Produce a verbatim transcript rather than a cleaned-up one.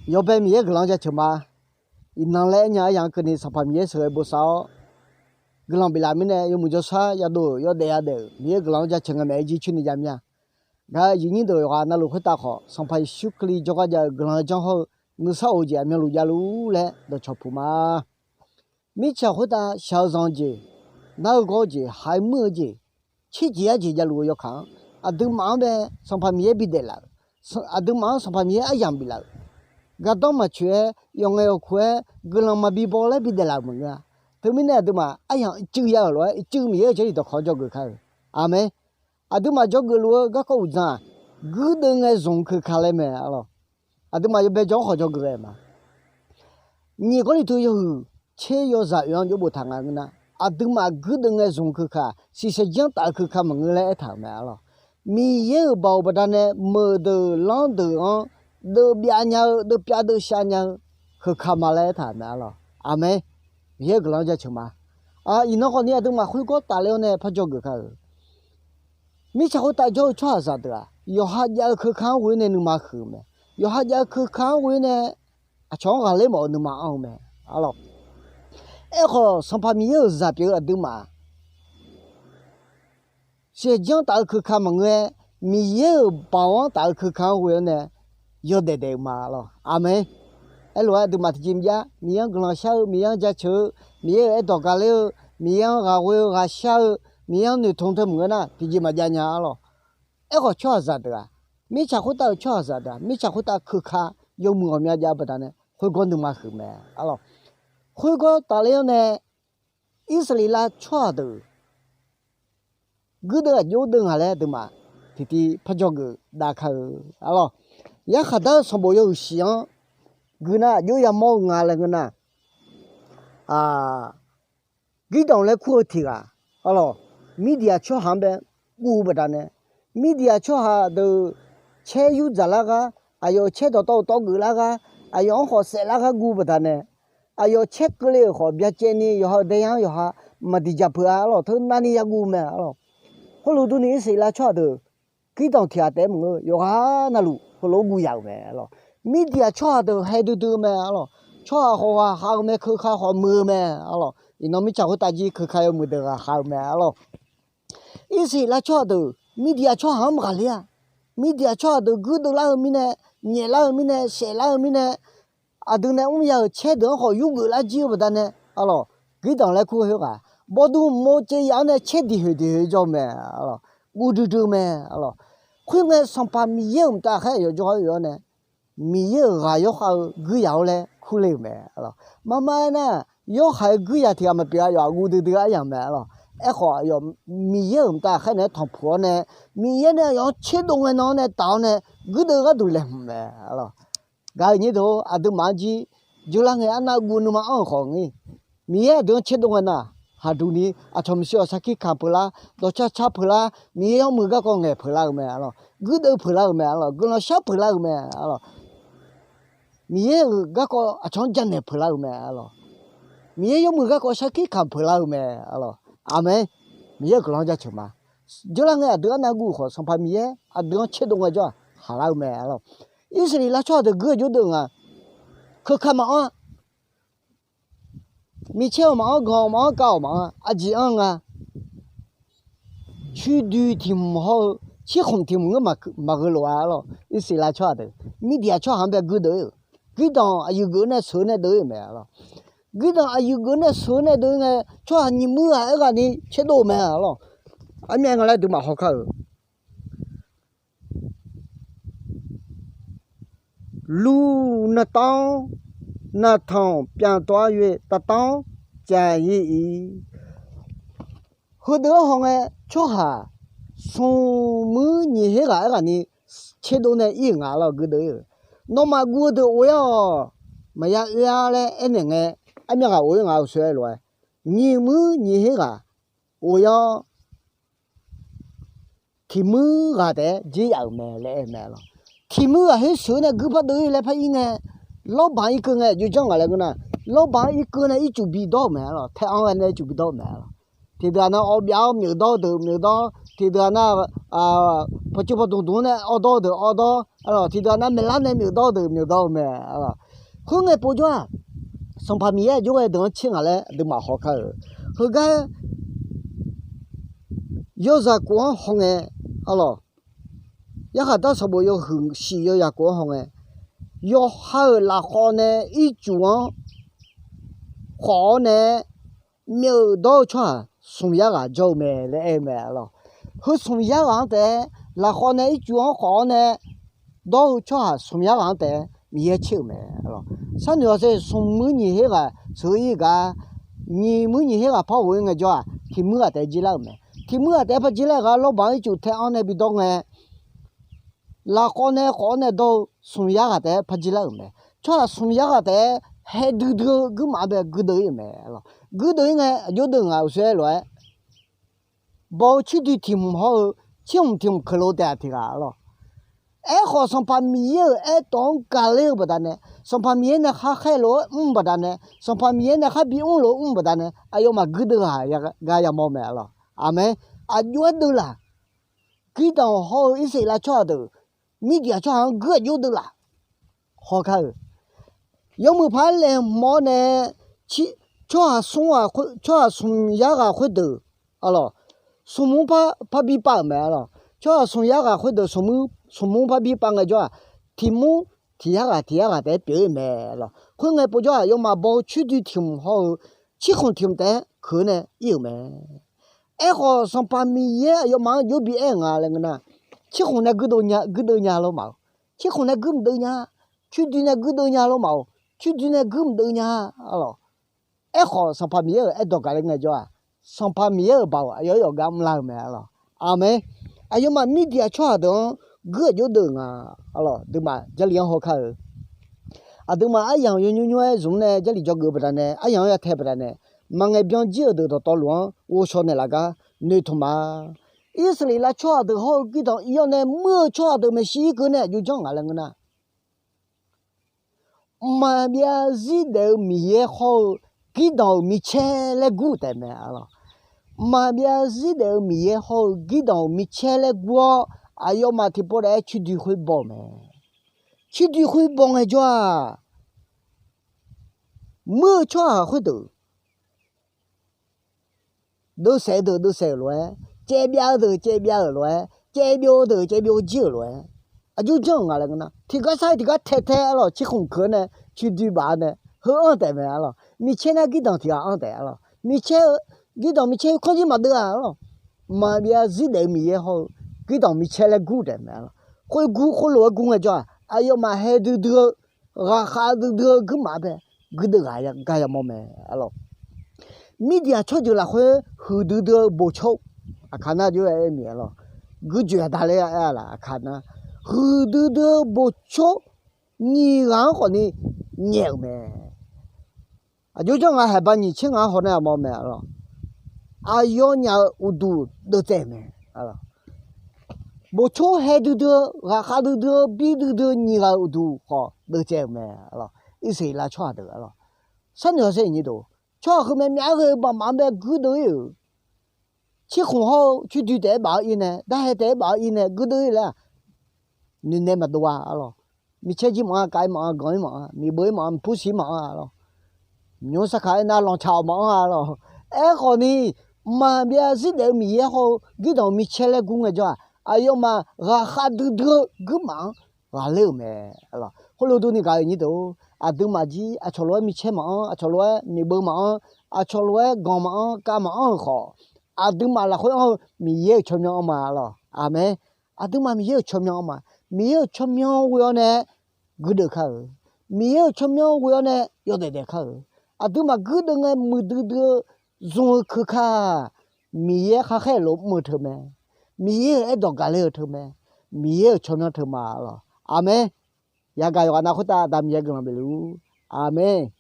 Yawbae Miqyaer guiqlanq-anr jaceuq ma. Iqnan laer aernya aryamq-anr keuvni Sanqpaq Miqyaer sheuqghae bosav-awr, guiqlanq biflaf mirnae yawmuiq jawrshar yadov-euq yawdaef yadaef-euq Miqyaer guiqlanq-anr jaceuq ngae maeq-aer jircoer ni jav mir-a. Gaq-euq aqyuif nyir deuq yawqghaq navluf khoertav khawf, Sanqpaq Yeqsur Kali jawrgar jav-eu guiqlanq-eu janr hawr-eu nuisar of-eu jeq aqmyanluf javluf laer dawqcawq puq ma. Mirtsaq khoertav shaq-eu zanq-eu jeq, nar-eu gawr-eu jeq, haiq muir-eu jeq, tserjeq arjeq javluf-eu yawkaq-anr, aqduimaf-anr bae Sanqpaq Miqyaer bidaef laf-euq, aqduimaf-anr Sanqpaq Miqyaer aryamq biflaf-euq, gardanr maqtsoeq-aer yawqngaef yawqkuq-aer guiqlanq maqbi baw laer bidaef laf-euq maqngeur-a. Teumirnae aqduimaf aryamq ircuiv ya-euq lof-aer ircuiv Miqyaer-euq Jarlif dawqkawq-anr dzawgeuf kar-euq. Aqmeq. Aqduimaf dzawgeuf luf-eu garkawv uqdzan-aq, guirdeuv ngae zmq keuka laer mae arlawq. Aqduimaf yawbae jawr-anr khawf dzawgeuf ghae ma. Nyiq Gawrliqtu yawhuiq tser yawzaq oeq-anr jov boftaq nga ngeur nar, aqduimaf guirdeuv ngae zmq keuka, shiqshaq janr taf-eu keuka maqngeur laer aertaq-euq mae arlawq. Miqyaer-euq baoq baqdanae meuqdeuq lanrdeuq-anr deuvbyav nya-eu, deuvpyav deuvshav nya-eu keuka ma laer aertaq-euq mae arlawq. Aqmeq. Miqyaer-euq guiqlanq-anr jaceuq ma. Iqnan khawfni aqduimaf khoergawr tafler-awr nae par dzawgeuf kar-euq. Mirtsaq khoertav jawr-eu tsawrhaqzaq deuq-aq, yawqha jav-eu keuka-anr ghoe-awr nae nuima huiq-eu mae. Yawqha jav-eu keuka-anr ghoe-awr nae aqcawq-anr ghaqler mawf-eu nuima anr-eu mae arlawq. Aerkhawf, Sanqpaq Miqyaer-euq zaq pyeuf-eu aqduimaf shiqshaq janr taf-eu keuka maqngeur-aer, Miqyaer-euq baoq-anr taf-eu keuka-anr ghoe-awr nae yawdaef daef-eu ma arlawq. Aqmeq. Aerlof-aer aqduimaf tiqjeq maqjav, Miqyaer-anr guiqlanq shar-eu, Miqyaer-anr jaceuq-eu, Miqyaer-euq aerdawq gaqler-eu, Miqyaer-anr ghaq ghoe-eu ghaq shar-eu, Miqyaer-anr noeqtmq teu maqngeur nar tiqjeq maqjav nya arlawq. Aerkhawf tsawrhaqzaq deuq-aq, mirtsaq khoertav-euq tsawrhaqzaq deuq-aq, mirtsaq khoertav keuka yawmuiq ghawqmya jav-eu baqdanae khoergawr nuima huiq mae arlawq. Khoergawr tafler-awr nae Irsaqleqlav tsawrhaq deuq guirdeuv aqjox deuv nga laer aqduimaf tiqtiv par dzawgeuf dav kar-eu arlawq. Yarkhaq dar-eu sanqbof yawhuiq shif-anr gui nar aqjox yamawr-eu nga laer ngeur nar, Girdanq laer kur-eu tiq ghaq arlawq, Mirdiaq tsawrhaq-anr bae guv-eu baqdanae, Mirdiaq tsawrhaq deuq caer yur dzaqlar gar, aqyawf-euq caer dawqtawv-eu tawv geuflar gar, aqyawf-anr khawf saeflar gar guv-eu baqdanae, aqyawf caer keuvle-euq khawf byacaevni yawqha-euq daeyar-anr yawqha maqdiq dzaq peuq-a arlawq, teu navni yaguv mae arlawq. Khoerlof durni Irsaqleqlav tsawrhaq deuq girdanq tiq ghaq taef-aer maqngeur, yawqghaq navluf heulof-aer guv yaf-euq mae arlawq. Mirdiaq tsawrhaq deuq hae duidui-eu mae arlawq. Tsawrhaq khawf ghaqkhav-eu mae, keuka khawf muiq-eu mae arlawq. Iqnan mirtsaq khoertav jir keuka yawmuiq deuq ghaqkhav-eu mae arlawq. Irsaqleqlav tsawrhaq deuq Mirdiaq tsawrhaq-anr maqghaqler-a. Mirdiaq tsawrhaq deuq guirdeuv lar-eu mirnae, nyaeflar-eu mirnae, saeflar-eu mirnae, aqdui nae mrya-euq caer deuq-anr khawf yurgeuf lar jir-eu baqdanae arlawq, Girdanq laer kur khoerghaq bawvduv mov cev yaf-awr nae caer diqhoeq diqhoeq jawr-eu mae arlawq, guv duidui-eu mae arlawq. Khoerngae Sanqpaq Miqyaer-euq mqtav khaer aqyawf jawrgar oe-awr nae, Miqyaer-euq ghaq yawrkhav-eu guiryaq-awr laer kurler-euq mae arlawq. Marmar aernar, yawrhaiq-eu guiryaq tiq ghaq maqpyeuf-a, yawf-aq guv duidui aryamq mae arlawq. Aerkhawf aqyawf Miqyaer-euq mqtav khaer naeq-aer tanqpuq-awr nae, Miqyaer nae aqyawf-anr tserdov ngae nan-awr nae taf-awr nae guirdeuv gharduq laeqhmq mae arlawq. Gaq-euq nyir deuq-or, aqduimaf-anr jir jeular ngae arnav guv nuima anr-euq khawf ngir, Miqyaer aqdui-anr tserdov ngae nar, haqduq ni aqcawq maqsiq-awq sarkir kamq peuq lar, dawqcar car peuq lar, Miqyaer yawmuiq garkawv ngaeq peuq lar-euq mae arlawq, guirdeuv peuq lar-euq mae arlawq, guiqlanq shar peuq lar-euq mae arlawq. Miqyaer-euq garkawv aqcawq-anr janaeq peuq lar-euq mae arlawq. Miqyaer yawmuiq garkawv sarkir kamq peuq lar-euq mae arlawq. Aqmeq. Miqyaer-euq guiqlanq-anr jaceuq ma. Jeular ngae aqdui arnav guv-euq khawf, Sanqpaq Miqyaer aqdui-anr tserdov ngae jawr-aq haq lar-eu mae arlawq. Irsaqleqlav tsawrhaq deuq guir aqjox deuq nga, keuka maqanr-a, micaer-awq maqanr, ganq-awq maqanr, kav-awq maqanr, aqjeq anr nga. Coer dui tiq hmq hawr-eu, cirkhmq tiq hmq ngeur maqgheu lof-a arlawq. Irsaqleqlav tsawrhaq deuq Mirdiaq tsawrhaq-anr bae guirdeuv ir-euq, guirdanq aqyuif geuf nae sheuq-eu nae deuv ir-euq mae arlawq. Guirdanq aqyuif geuf nae sheuq-eu nae deuv ir ngae, tsawrhaq nyiq muir ghaq aer ghaq ni tserdov-eu mae arlawq. Armyav nga laer aqduimaf hawkar-euq Lur navtanr, navtanq pyav tov-ar yoe tavtanr cav ir-ir. Heudeuq-anr haw ngae, tsawrhaq smq muir nyiq her ghaq aer ghaq ni tserdov nae ir-euq nga lawr, guirdeuv ir-euq. Nawmaf guv-eu deuq of-ir-awq, maqya oe-ar laer aernaeq ngae, armyav ghaq of-ir nga-eu soe-aer lof-aer, nyiq muir nyiq her ghaq of-ir-awr, tiq muir ghaq taef-aer jer yaf-euq mae laer aer-eu mae lawr. Tiq muir ghaq her sheuq-eu nae guir par deuv ir laer par ir ngae, lawrbaq-anr irkeuv ngae aqjox janr nga laer ngeur nar, lawrbaq-anr irkeuv nae ircuf bidawr-euq mae lawr. Tae-anr ghae nae ircuf bidawr-eu mae lawr. Tiqdeuq-aq nar, awv byav-awr myeuq dawr-eu deuq myeuq dawr, tiqdeuq-aq nar, pawqtsuif pawqdmq dmq-anr nae awv dawr-eu deuq awv dawr, Arlawq, tiqdeuq-aq nar maeqlar nae myawf dawr-eu deuq myawf dawr-eu mae. Arlawq, khoerngae povjawr-aq, Sanqpaq Miqyaer aqjox ghae deuq-anr tser ngaq laer aqduimaf haw kar-euq. Heugar yawzaq khof-anr hawngae, arlawq, yarkhaq darsanq bof yawhuiq shif yawzaq khof-anr hawngae, yawqha-euq lafkhawv nae ircuf-anr khawf-awr nae myawf dawr-eu tsawrhaq smq yar ghaq jawr-eu mae laer aer-eu mae. Arlawq, heu smq yar ghaq-anr taef-aer lafkhawv nae ircuf-anr khawf-awr nae dawr-eu tsawrhaq smq yar ghaq-anr taef-aer Miqyaer tser-euq mae. Arlawq, sharnoeq-awq ser, smq muir nyiq her ghaq sheuq-ir gar, nyiq muir nyiq her ghaq par ghof-ir ngaejawr-aq, tiq muir ghaq taef-aer jirlar-euq mae. Tiq muir ghaq taef-aer par jirlar-euq gar lawrbaq-anr ircuf tae-anr nae bidawr ngae, lafkhawv nae khawf-awr nae dawr-eu smq yar ghaq taef-aer par jirlar-euq mae. Tsawrhaq smq yar ghaq taef-aer hae duidui-eu guirmaf-anr bae guirdeuv-ir-euq mae. Arlawq, guirdeuv-ir ngae aqjox deuq ngaq-euq soer-aer lof-aer baw-eu cirdui tiq hmq hawr-eu, cirhmq tiq hmq keuqlo taef-aq tiq ghaq. Arlawq, aerkhawf Sanqpaq Miqyaer-euq aertawq-anr gaqler-eu baqdanae, Sanqpaq Miqyaer nae khar khaer lof-aer mr-eu baqdanae, Sanqpaq Miqyaer nae khar bimr lof-aer mr-eu baqdanae, aqyawfmaf guirdeuv ghaq gar yamawr mae. Arlawq, aqmeq. Aqjox-aer deuv laq. Girdanq hawr-eu Irsaqleqlav tsawrhaq deuq Mirdiaq tsawrhaq-anr guir aqjox deuv laq. Haw kar-euq. Yawmuiq paq-aer laeqhmq awr nae, tsawrhaq smq yar ghaq khoerdeuq, arlawq, smq mur par bi pav-euq mae. Arlawq, tsawrhaq smq yar ghaq khoerdeuq smq mur par bi pav ngaejawr-aq, tiq mur tiq yar ghaq tiq yar ghaq taef-aer pyeuf-ir-euq mae. Arlawq, khoerngae povjawr-aq, aqyawfmaf baw-eu cirdui tiq hmq hawr-eu, cirhmq tiq hmq taef-aer keuq-awr nae ir-euq mae. Aerkhawf Sanqpaq Miqyaer aqyawfmaf-anr aqjox bi aer-eu nga laer ngeur nar, cirhmq nae guirdeuv nya lor maf-eu, cirhmq nae guir mqdeuv nya, cirdui nae guirdeuv nya lor maf-eu, cirdui nae guir mqdeuv nya. Arlawq, aerkhawf Sanqpaq Miqyaer-euq aerdawq gaqler ngaejawr-aq, Sanqpaq Miqyaer-euq baoq aqyawf-aer yawqgar mrlar-eu mae. Arlawq, aqmeq. Aqyawfmaf Mirdiaq tsawrhaq deuq-anr guir aqjox deuv-eu nga. Arlawq, aqduimaf Jarlif-anr haw kar-euq. Aqduimaf aryamq yawnymr nymr-aer zmq nae Jarlif dzawgeuf baqdanae, aryamq-anr yatae baqdanae, maqngaeq byan jir-euq deuq dawqtawvluf-anr ghovshaw naeqlaf gar noeqtmq ma. Irsaqleqlav tsawrhaq deuq hawr-eu girdanq ir-awr nae muir-eu tsawrhaq deuq maeqshi irkeuv nae aqjox janr nga laer ngeur nar, mqmaq byav zir daef-eu Miqyaer hawr-eu girdanq-euq micaer laer gur taef mae. Arlawq, mqmaq byav zir daef-eu Miqyaer hawr-eu girdanq-euq micaer laer gur-awr, aqyawfmaf tiqpov daef-aer cirdui khoer baw-eu mae. Cirdui khoer baw ngaejawr-aq, muir-eu tsawrhaq khoerdeuq deuvsaef-eu deuq deuvsaef-euq lof-aer, caevbyav-eu deuq caevbyav-euq lof-aer, caevbyov-eu deuq caevbyov jir-euq lof-aer, aqjox janr-euq nga laer ngeur nar, tiqgar sar-aer tiqgar tae tae arlawq, cirhmq keuq-awr nae cirdui baf-awr nae heu anr taef mae. Arlawq, micaer nar girdanq tiq ghaq anr taef. Arlawq, micaer-eu girdanq micaer khoerkanr jir maqdeuv-a. Arlawq, mqmaq byav zir daef-eu Miqyaer hawr-eu girdanq micaer laer gur taef mae. Arlawq, khoer gur khoerlof-aer gur ngaejawr-aq, aqyawfmaf hae duidui-eu, ghaqkhav duidui-eu guirmaf bae guirdeuv ghaq gar yamawr mae. Arlawq, Mirdiaq tsawrjeuq lafkhoer huiqdui dui-eu boqcor, aqkaq nar jov-aer aer miq-a lawr, guirjoeq aqda ler-a aer-a laf aqkaq nar, huiqdui dui-eu boqcor nyiq ghaq-anr khawfni nyaef-euq mae. Aqjox janr nga haeqba nyiq tser ngaq-anr haw nar yamawr mae. Arlawq, aqyawfnyaf-euq uqduq deuvtsaev-euq mae. Boqcor hae duidui-eu, ghaqkhav duidui-eu, bir duidui-eu nyiq ghaq-euq uqduq khawf deuvtsaev-euq mae. Arlawq, Irsaqleqlav tsawrhaq deuq, arlawq, sharnoeq-awq sher nyiq deuq, tsawrhaq heumyav myav ghae-eu baqmaf-anr bae guirdeuv-ir-euq, cirkhmq hawr-eu cirdui taef-aer baf-awr ir nae, darhae taef-aer baf-awr ir nae guirdeuv-ir laer-aq, noeqnaeq maqdov-a. Arlawq, micaer jir maqanr, kav-ir maqanr, ganq-ir maqanr, miqbeuv-ir maqanr, mqpur siq-ir maqanr. Arlawq, nymr sarkaq aernar lanqtsaq-awq maqanr-a. Arlawq, aerkhawfni, mqmaq byav zir daef-eu Miqyaer hawr-eu guirdanq-euq micaer laer gur ngaejawr-aq, aqyawfmaf ghaqkhav duidui-eu guirmaf-anr ghaqler-euq mae. Arlawq, khoerlof durni gaq-euq nyir deuq-or, aqduimaf jir aqcawq lof-aer micaer maqanr, aqcawq lof-aer miqbeuv maqanr, aqcawq lof-aer ganq maqanr, kav maqanr-euq khawf, aqduimaf lafkhoer anr-eu Miqyaer-euq tsawrmyanr anr ma. Arlawq, aqmeq. Aqduimaf Miqyaer-euq tsawrmyanr anr ma. Miqyaer-euq tsawrmyanr ghoe-awr nae guirdeuv kar-euq, Miqyaer-euq tsawrmyanr ghoe-awr nae yawdaef daef kar-euq, aqduimaf guirdeuv ngae muiqdui dui-eu zmq-eu keuka, Miqyaer khar khaer lof mr-eu teu mae, Miqyaer-euq aerdawq gaqler-eu teu mae, Miqyaer-euq tsawrmyanr teu ma. Arlawq, aqmeq. Yagaq yawqghaq nav khoertav Aqda Miqyaer guiqlanq bifluf-ur. Aqmeq.